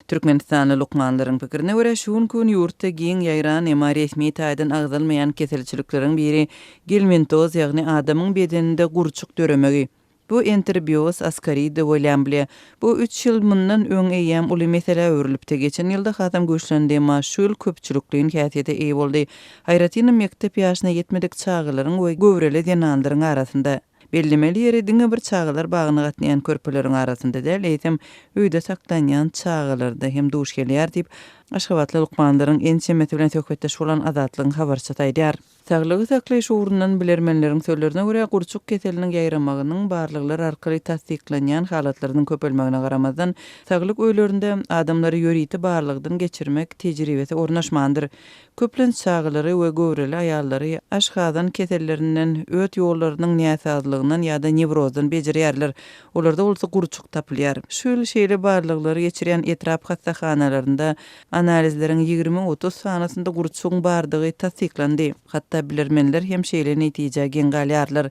Türkmenistanly lukmanlaryň pikirine görä, şu günki gün ýurtda giň ýaýran, emma resmi taýdan agzalmaýan keselçilikleriň biri gelmintoz, ýagny adamyň bedeninde gurçuk döremegi. Bu enterbioz, askarida we lýambliýa. Bu üç ýyl mundan öň eýýäm uly meselä öwrülipdi. Geçen ýylda hasam güýçlendi, emma şu ýyl köpçülikleýin häsiýete eýe boldy. Aýratynam mekdep ýaşyna ýetmedik çagalaryň we göwreli zenanlaryň arasynda. Bellemeli ýeri, diňe bir çagalar bagyna gatnaýan körpeleriň arasynda däl, eýsem, öýde saklanýan çagalarda hem duş gelýär diýip, aşgabatly lukmanlaryň ençemesi bilen söhbetdeş bolan Azatlygyň habarçysy aýdýar. Saglygy saklaýyş ugrundan bilermenleriň sözlerine görä, gurçuk keseliniň ýaýramagynyň barlaglar arkaly tassyklanýan halatlarynyň köpelmegine garamazdan, saglyk öýlerinde adamlary ýörite barlagdan geçirmek tejribesi ornaşmandyr. Köplenç çagalary we göwreli aýallary aşgazan kesellerinden, öt ýollarynyň näsazlygyndan ýa-da newrozdan bejerýärler. Olarda bolsa gurçuk tapylýar. Şu ýyl şeýle barlaglary geçirýän etrap hassahanalarynda analizleriň 20-30 sanysynda gurçugyň bardygy tassyklandy. Hatda bilermenler hem şeýle netijä geň galýarlar.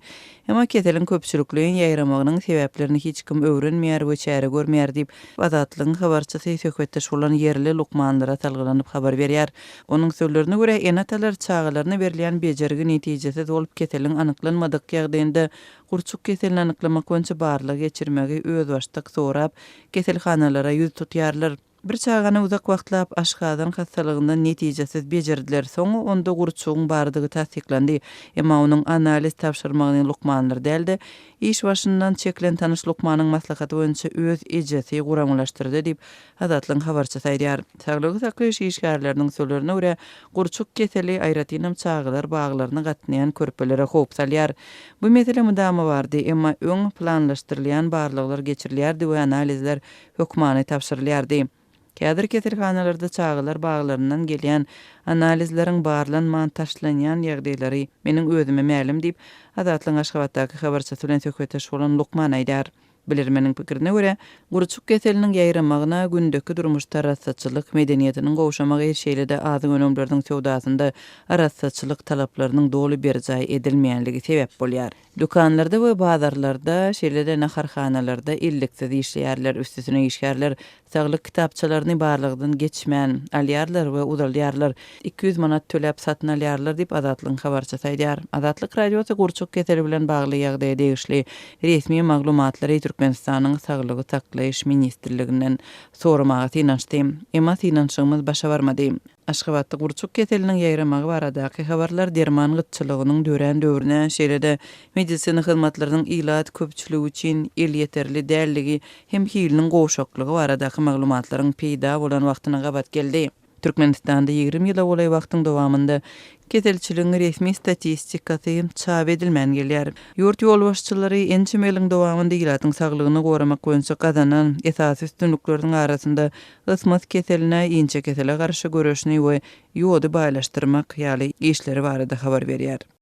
Emma keseliň köpçülikleýin ýaýramagynyň sebäplerini hiç kim öwrenmeýär we çäre görmeýär diýip, Azatlygyň habarçysy söhbetdeş bolan ýerli lukmanlara salgylanyp habar berýär. Onuň sözlerine görä, ene-atalar çagalaryna berilýän bejergi netijesiz bolup, keseliň anyklanmadyk ýagdaýynda gurçuk keselini anyklamak boýunça barlag geçirmegi özbaşdak sorap, keselhanalara ýüz tutýarlar. Bir çagany uzak wagtlap aşgazan hassalygyndan netijesiz bejerdiler, soň onda gurçugyň bardygy tassyklandy. Emma onuň analiz tabşyrmagyny lukmanlar däl-de, iş başyndan çekilen tanyş lukmanyň maslahaty boýunça öz ejesi guramalaşdyrdy diýip, Azatlygyň habarçysy aýdýar. Saglygy saklaýyş işgärleriniň sözlerine görä, gurçuk keseli aýratynam çagalar baglaryna gatnaýan körpelere howp salýar. Bu mesele mydama bardy, emma öň planlaşdyrylýan barlaglar geçirilýärdi we analizler hökmany tabşyrylýardy. Häzir keselhanalarda çagalar baglaryndan gelýän analizleriň barlanman taşlanýan ýagdaýlary meniň özüme mälim diýip, Azatlygyň Aşgabatdaky habarçysy bilen söhbetdeş bolan lukman aýdýar. Bilermeniň pikirine görä, gurçuk keseliniň ýaýramagyna gündeki durmuşda arassaçylyk medeniýetiniň gowşamagy, şeýle-de azyk önümleriniň söwdasynda arassaçylyk talaplarynyň doly berjaý edilmeýänligi sebäp bolýar. Dükanlarda we bazarlarda, şeýle-de naharhanalarda elliksiz işleýärler, üstesine işgärler saglyk kitapçalaryny barlagdan geçmän alýarlar we uzaldýarlar, 200 manat töläp satyn alýarlar diýip, Azatlygyň habarçysy aýdýar. Azatlyk Radiosy gurçuk keseli bilen bagly ýagdaýa degişli resmi maglumatlary Türkmenistanyň Saglygy saklaýyş ministrliginden soramaga synanyşdy. Emma synanyşygymyz başa barmady. Aşgabatda gurçuk keseliniň ýaýramagy baradaky habarlar derman gytçylygynyň dörän döwrüne, şeýle-de medisina hyzmatlarynyň ilat köpçüligi üçin elýeterli dälligi hem hiliniň gowşaklygy baradaky maglumatlaryň peýda bolan wagtyna gabat geldi. Türkmenistanda 20 ýyla golaý wagtyň dowamynda keselçiligiň resmi statistikasy çap edilmän gelýär. Ýurt ýolbaşçylary ençeme ýylyň dowamynda ilatyň saglygyny goramak boýunça gazanan esasy üstünlikleriniň arasynda Ysmaz keseline, inçekesele garşy göreşini we ýody baýlaşdyrmak ýaly işleri barada habar berýär.